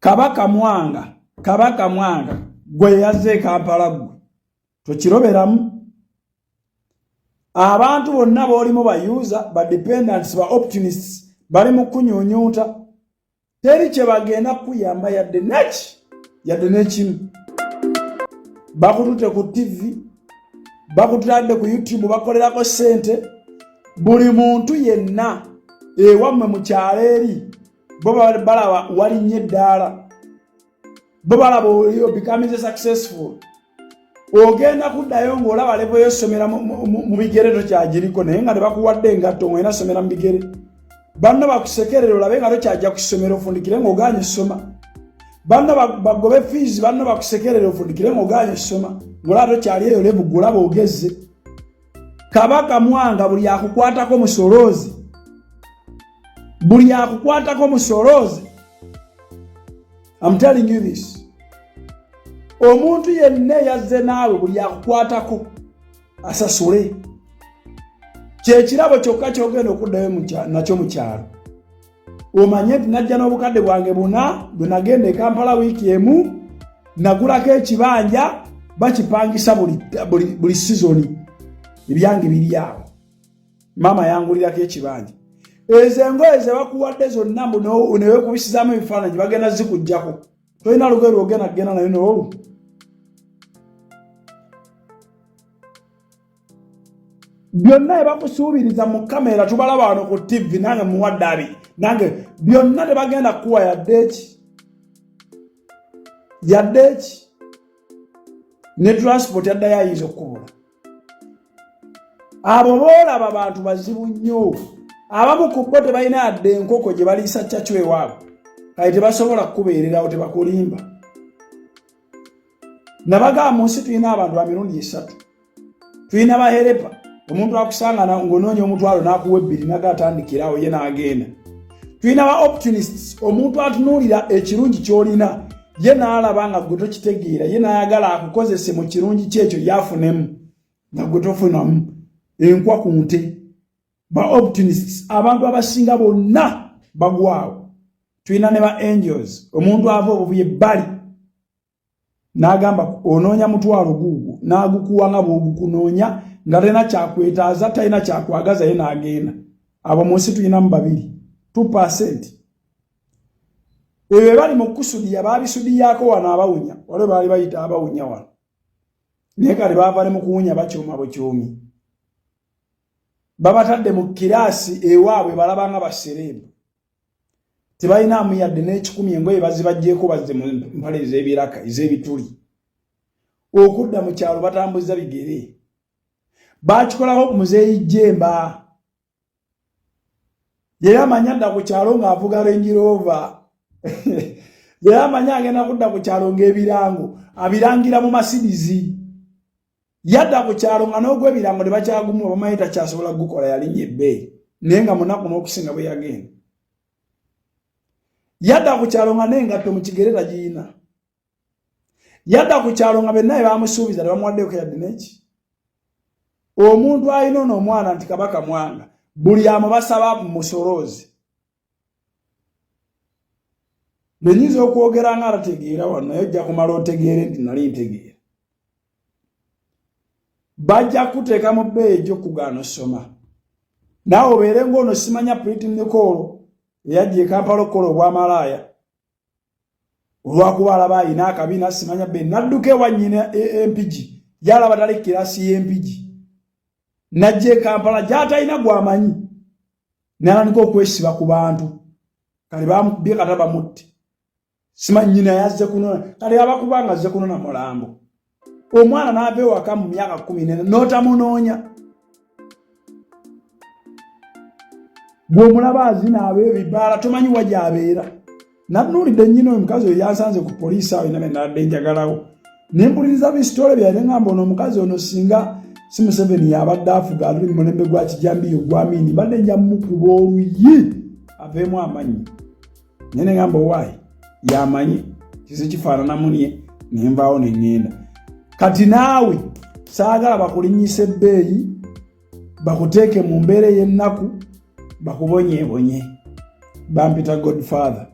Kabaka Mwanga, Kabaka Mwanga gwe yazze e Kampala, gwe tokiroberamu. Abantu bonna b'olimu ba user, ba dependents, ba opportunists, bali mu kunyunyunta. Teri kye bagenda kukuyamba yadde neki, yadde n'ekimu. Bakutute ku TV, bakutadde ku YouTube, bakolerako ssente. Buli muntu yenna ewammwe mu kyalo eri bo balaba walinnya eddaala, bo balaba becoming successful. Ogenda kuddayo ng'olaba level y'essomera mu bigere tokyagiriko, naye nga tebakuwadde engatto ng'olina somera mu bigere. Banno bakusekerera olabe nga tokyajja ku ssomero, ofundikire ng'ogaanye essoma. Banno bagobe fees, banno bakusekerera ofundikire ng'ogaanye essoma, ng'olaba tokyali eyo level gulaba ogezze. Kabaka Mwanga buli akukwatako musoloozi, buli akukwatako musoloozi. I'm telling you this. Omuntu yenna eyazze naawe, buli akukwatako asasule. Kyekirabo kyokka kyogenda okuddayo nakyo mu kyalo. Omanye nti najja n'obukadde bwange buna bwe nagenda e Kampala wiiki emu, nagulako ekibanja, bakipangisa buli sizoni, ebyange biri awo, maama yangulirako ekibanja. Ezo engoye ze bakuwadde zonna mbu newekubisizaamu ebifaananyi, bagenda zikugjako. Tolina lugoye lwogenda kugenda nayo n'olwo. Byonna ebakusuubiriza mu kamera, tubalaba wano ku TV, nange muwadde abiri, nange byonna tebagenda kukuwa yadde eki, yadde eki. Ne transport yaddayo ayinza okukubula. Abo boolaba bantu bazibu nnyo. Abamu ku bo tebalina yadde enkoko gye baliisa ccacu ewaabwe, kale tebasobola kukubeererawo, tebakulimba. Nabagamba mu nsi tulina abantu ba mirundi esatu. Tulina baherepa, omuntu akusanga ng'onoonya 10 n'akuwa 2 naga atandikirawo ye n'agenda. Tulina ba opportunists, omuntu atunuulira ekirungi ky'olina ye n'alaba nga gwe tokitegeera, ye n'ayagala akukozese mu kirungi kyekyo yafunemu nga gwe tofunamu, enkwa ku nte. Ba opportunists, abantu abasinga bonna bagwawo. Tulina ne ba angels, omuntu ava obuvuyo ebbali n'agamba onoonya 10 guugwo, n'agukuwa nga bw'ogukunoonya, nga talina kyakwetaaza, talina kyakwagaza, ye n'agenda. Abo mu nsi tulinamu babiri, 2%. Ebyo bali mu kusudiya, baabisudiyako wano abawunya, waliwo baali bayita abawunya wano, naye kati baava ne mu kuwunya, bakyuma bukyumi. Babatadde mu kiraasi ewaabwe, balaba nga basereebu, tebalinaamu yadde n'ekikumi. Engoye bazibaggyeko, bazze mu mpale ez'ebiraka ez'ebituli. Okudda mu kyalo batambuza bigere. Bakikolako ku muzeeyi Jemba, yali amanyi adda ku kyalo ng'avuga Range Rover, yali amanyi agenda kudda ku kyalo ng'ebirango abirangira mu Masidizi. Yadda ku kyalo nga n'ogw'ebirango tebakyagumu, bamanyi takyasobola kugukola, yalinnya ebbeeyi, naye nga munaku n'okusinga bwe yagenda. Yadda ku kyalo nga n'engatto mu kigere tagiyina. Yadda ku kyalo nga benna bamusuubiza tebamuwaddeko yadde neki. Omuntu alina ono omwana nti Kabaka Mwanga, buli amubasaba musoloozi. Benyinza okwogera nga atategeera wano, naye ojja kumala otegeere nti nali ntegeera. Bajja kuteeka mu bbeeyi ejja okugaana osoma, naawe obeere ng'ono simanya Pretty Nicole eyajja e Kampala okukola obwamalaaya olwakuba alaba ayina akabina, simanya be nadduka ewa nnyina Empigi, gyalaba tali kirasi y'Empigi, najja e Kampala gy'atalina gwamanyi, n'atandika okwesiba ku bantu. Kale bamukubye kata bamutte, simanyi nnyina yazze kunona, kale abakuba nga azze kunona mulambo. Omwana n'ava ewaka mu myaka 14 n'otamunoonya, gw'omulaba azina aba ebibaala, tomanyi wa gy'abeera. Natunuulidde nnyina oyo omukazi oyo yansanze ku poliisi awo ina benabadde njagalawo, ne mpuliriza bisitole byali, ngamba ono omukazi ono singa si Museveni yabadde afuga, atuli mu mulembe gwa kijambiya ogwamiini, mbadde nja mukuba oluyi aveemu amannyo. Naye ne ngamba owaayi yamanyi kizi kifaanana munye, nenvaawo ne ŋŋenda. Kati naawe saagala bakulinnyisa ebbeeyi, bakuteeke mu mbeera ey'ennaku, bakubonyeebonye. Bampita Godfather.